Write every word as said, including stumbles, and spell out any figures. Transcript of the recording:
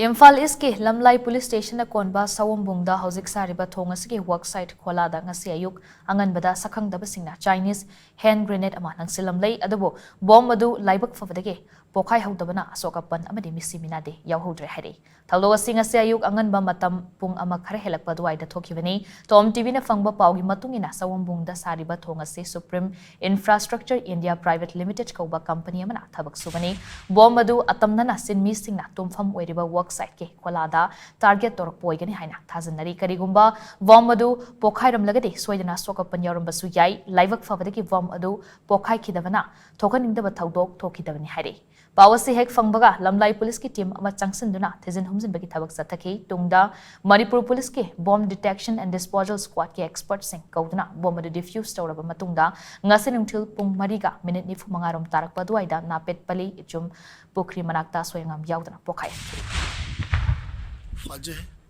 ꯏꯝꯐꯥꯜ ꯏꯁꯀꯤ ꯂꯝꯂꯥꯏ ꯄꯨꯂꯤꯁ ꯁ꯭ꯇꯦꯁꯟꯅ ꯀꯣꯟꯕ ꯁꯑꯣꯝꯕꯨꯡꯗ ꯍꯧꯖꯤꯛ ꯁꯥꯔꯤꯕ ꯊꯣꯡ ꯑꯁꯤꯒꯤ ꯋꯥꯔꯛ ꯁꯥꯏꯠ ꯈꯣꯂꯥꯗ ꯉꯁꯤ ꯑꯌꯨꯛ ꯑꯉꯟꯕꯗ ꯁꯛꯈꯪꯗꯕꯁꯤꯡꯅ ꯆꯥꯏꯅꯤꯁ ꯍꯦꯟ ꯒ꯭ꯔꯦꯅꯦꯗ ꯑꯃ ꯂꯪꯁꯤꯜꯂꯝꯂꯦ, ꯑꯗꯨꯕꯨ ꯕꯣꯝ ꯑꯗꯨ ꯂꯥꯏꯕꯛ ꯐꯕꯗꯒꯤ ꯄꯣꯈꯥꯏꯍꯧꯗꯕꯅ ꯑꯁꯣꯛ ꯑꯄꯟ ꯑꯃꯗꯤ ꯃꯤꯁꯤ ꯃꯤꯅꯥꯗꯤ ꯌꯥꯎꯍꯧꯗ꯭ꯔꯦ ꯍꯥꯏꯔꯤ꯫ ꯊꯧꯗꯣꯛ ꯑꯁꯤ ꯉꯁꯤ ꯑꯌꯨꯛ ꯑꯉꯟꯕ ꯃꯇꯝ ꯄꯨꯡ ꯑꯃ ꯈꯔ ꯍꯦꯜꯂꯛꯄ ꯑꯗꯨꯋꯥꯏꯗ ꯊꯣꯛꯈꯤꯕꯅꯤ꯫ ꯇꯣꯝ ꯇꯤꯚꯤꯅ ꯐꯪꯕ ꯄꯥꯎꯒꯤ ꯃꯇꯨꯡ ꯏꯟꯅ, ꯁꯑꯣꯝꯕꯨꯡꯗ ꯁꯥꯔꯤꯕ ꯊꯣꯡ ꯑꯁꯤ supreme infrastructure India private limited ꯀꯧꯕ ꯀꯝꯄꯅꯤ ꯑꯃꯅ ꯊꯕꯛ ꯁꯨꯕꯅꯤ꯫ ꯕꯣꯝ ꯑꯗꯨ ꯑꯇꯝꯅꯅ ꯁꯤꯟꯃꯤꯁꯤꯡꯅ ꯇꯨꯝꯐꯝ ꯑꯣꯏꯔꯤꯕ ꯋꯥꯔꯛ ꯁꯥꯏꯠꯀꯤ ꯈꯣꯂꯥꯗ ꯇꯥꯔꯒꯦꯠ ꯇꯧꯔꯛꯄ ꯑꯣꯏꯒꯅꯤ ꯍꯥꯏꯅ ꯊꯥꯖꯅꯔꯤ꯫ ꯀꯔꯤꯒꯨꯝꯕ ꯕꯣꯝ ꯑꯗꯨ ꯄꯣꯈꯥꯏꯔꯝꯂꯒꯗꯤ ꯁꯣꯏꯗꯅ ꯑꯁꯣꯛ ꯑꯄꯟ ꯌꯥꯎꯔꯝꯕꯁꯨ ꯌꯥꯏ꯫ ꯂꯥꯏꯕꯛ ꯐꯕꯗꯒꯤ ꯕꯣꯝ ꯑꯗꯨ ꯄꯣꯈꯥꯏꯈꯤꯗꯕꯅ ꯊꯣꯛꯍꯟꯅꯤꯡꯗꯕ ꯊꯧꯗꯣꯛ ꯊꯣꯛꯈꯤꯗꯕꯅꯤ ꯍꯥꯏꯔꯤ꯫ ꯄꯥꯎ ꯑꯁꯤ ꯍꯦꯛ ꯐꯪꯕꯒ ꯂꯝꯂꯥꯏ ꯄꯨꯂꯤꯁꯀꯤ ꯇꯤꯝ ꯑꯃ ꯆꯪꯁꯤꯟꯗꯨꯅ ꯊꯤꯖꯤꯟ ꯍꯨꯝꯖꯤꯟꯕꯒꯤ ꯊꯕꯛ ꯆꯠꯊꯈꯤ꯫ ꯇꯨꯡꯗ ꯃꯅꯤꯄꯨꯔ ꯄꯨꯂꯤꯁꯀꯤ ꯕꯣꯝ ꯗꯤꯇꯦꯛꯁꯟ ꯑꯦꯟ ꯗꯤꯁꯄꯣꯖꯦꯜ ꯁ꯭ꯀ꯭ꯋꯥꯗꯀꯤ ꯑꯦꯛꯁꯄꯔꯠꯁꯤꯡ ꯀꯧꯗꯨꯅ ꯕꯣꯝ ꯑꯗꯨ ꯗꯤꯐ꯭ꯌꯨꯁ ꯇꯧꯔꯕ ꯃꯇꯨꯡꯗ ꯉꯁꯤ ꯅꯨꯡꯊꯤꯜ ꯄꯨꯡ ꯃꯔꯤꯒ ꯃꯤꯅꯤꯠ ꯅꯤꯐꯨ ꯃꯉꯥ ꯔꯣꯝ ꯇꯥꯔꯛꯄ ꯑꯗꯨꯋꯥꯏꯗ ꯅꯥꯄꯦꯠꯄꯂꯤ ꯏꯆꯨꯝ ꯄꯨꯈ꯭ꯔꯤ ꯃꯅꯥꯛꯇ ꯑꯁꯣꯏ ꯑꯉꯥꯝ ꯌꯥꯎꯗꯅ ꯄꯣꯈꯥꯏꯍꯟꯈꯤ꯫ ꯐꯖꯩ꯫